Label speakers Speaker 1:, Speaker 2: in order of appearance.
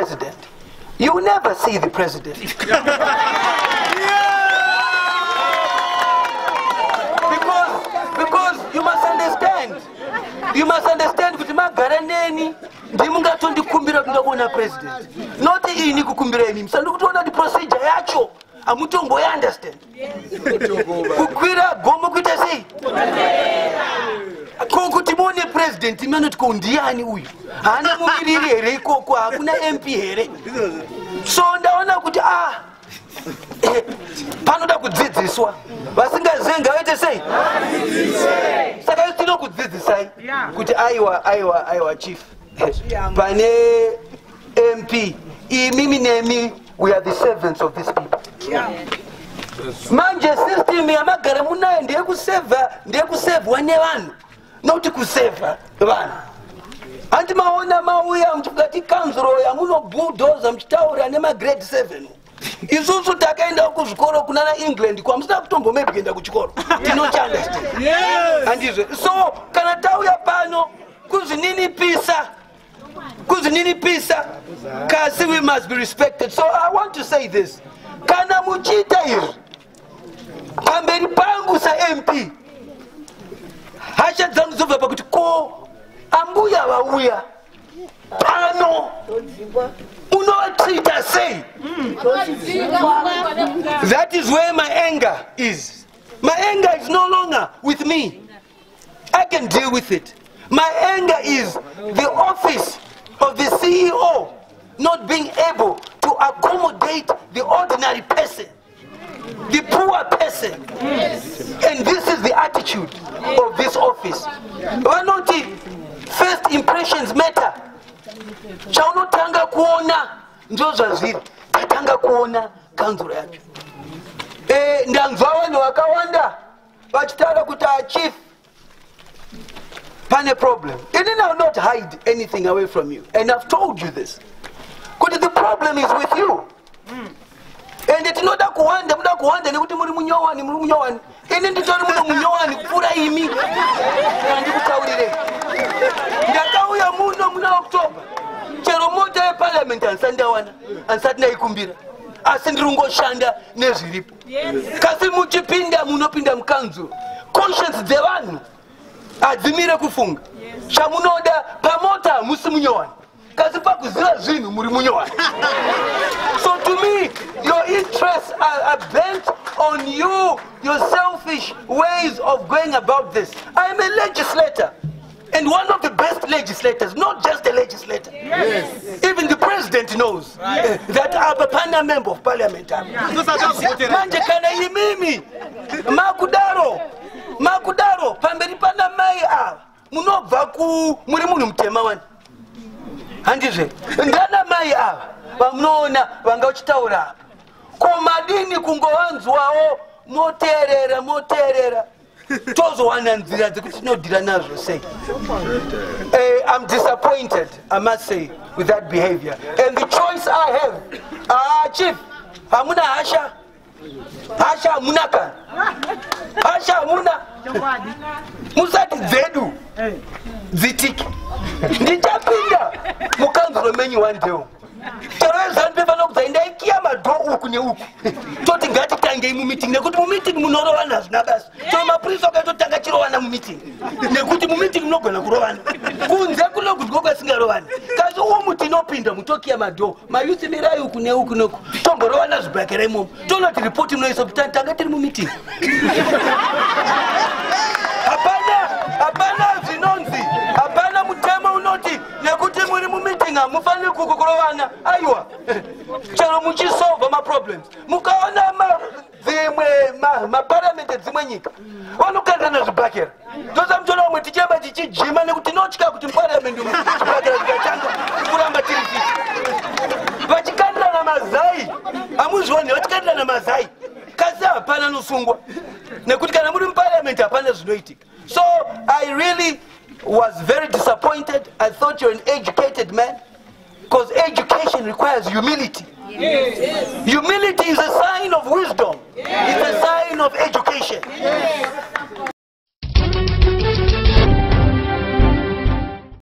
Speaker 1: president. You will never see the president. Because you must understand. You must understand kuti magara neni ndimungatondikumbira kuti ndakuona president. Not ini kukumbira imi. Musandi kutoona kuti procedure yacho hamutomboiunderstand. Kukwira gomo kuita sei? Ko kuti muone president imi anoti ko ndiani uyu? Haana mumiriri here ikoko? Hakuna MP here? So ndaona kuti panoda kudzidziswa. Vasingazivi ngavaite sei? Saka isu tinokudzidzisai kuti aiwa, aiwa, aiwa chief, pane MP, imimi nemi, we are the servants of these people. Manje system yamagara munayo ndeyekusevha, ndeyekusevhwa nevanhu, nokuti kusevha vanhu. Handi maona mauya muchikati kanzuro yamunobhudhoza muchitaura nemagrade 7. Isusu takaenda kuzvikoro kunana England kwamusina kutombomebhi kuenda kuchikoro, tinochiunderstand, handizve? So kana tauya pano kuzvininipisa, kuzvininipisa, kasi we must be respected. So I want to say this: kana muchiita izvi pamberi pangu saMP, hasha dzangu dzobva pakuti ko ambuya vauya pano unovatreata sei? That is where my anger is. My anger is no longer with me. I can deal with it. My anger is the office of the CEO not being able to accommodate the ordinary person, the poor person. And this is the attitude of this office. Vanoti first impressions matter. Chaunotanga kuona ndo zvazviri. Tatanga kuona kanzuro yacho. Ndanzwa vanhu vakawanda vachitaura kuti, "Chief, pane problem." Inini I will not hide anything away from you, and I've told you this, kuti the problem is with you. Ende tinoda kuwanda, muda kuwanda nekuti muri munyowani, muri munyowani. Ini nditori muno munyowani kupfuura imi. Kana ndikutaurirei, ndakauya muno muna October. Chero mota yeparliament handisati ndawana, handisati ndaikumbira, asi ndiri kungoshanda nezviripo. Kasi muchipinda, munopinda mukanzuro, conscience dzevanhu hadzimire kufunga. Chamunoda pamota hamusi munyowani, kasi pakuziva zvinhu muri munyowani. So to me, your interests are bent on you, your selfish ways of going about this. I am a legislator, and one of the best legislators, not just a legislator. Even the president knows that apa pana member of parliament apa. Manje kana imimi makudaro, makudaro pamberi pana mai ava, munobva ku muri munhu mutema wani, handizve? Ndana mai ava vamunoona vanga uchitaura apa, ko madini kungovanzwawo, moteerera, moteerera, tozowana nzira dzekuti tinodhira nazvo sei? I'm disappointed, I must say, with that behavior. And the choice I have, chief, hamuna hasha, hasha hamuna, kana hasha hamuna. Musati dzedu dzitiki. Ndichapinda mukanzuro menyu one day. Chero veZANU PF vanokudza, ndaikiya madoor uku neuku, toti ngatitangei mumeeting, nekuti mumeeting munorovana hazvina basa. Chero mapurisa akaitotanga chirovana mumeeting, nekuti mumeeting munogona kurovana. Kunze kunogudwa kwasingarovani, kasi umu tinopinda mutokiya madoor. Mayouth mirai uku neuku neuku, tomborovana zvibhakera imomo, tonoti ripoti munoisa kuti tanga tiri mumeeting. Hapana, hapana zvinonzi, hapana mutemo unoti nekuti muri mumeeting hamufaniri kukurovana. Aiwa, chero muchisolva maproblems, mukaona dzimwe maparamende dzimwe nyika vanokandirana zvibhakera. Ndosamutoona vamwe tichiramba tichijima nekuti tinotya kuti muparamendi umu zvibhakera zvikatanga kuramba tiri fiti. Vachikandirana mazai, hamuzvioni? Vachikandirana mazai, kasi hapana nosungwa, nekuti kana muri muparamendi hapana zvinoitika. So I really was very disappointed. I thought you're an educated man, because education requires humility. Humility is a sign of wisdom. It's a sign of education.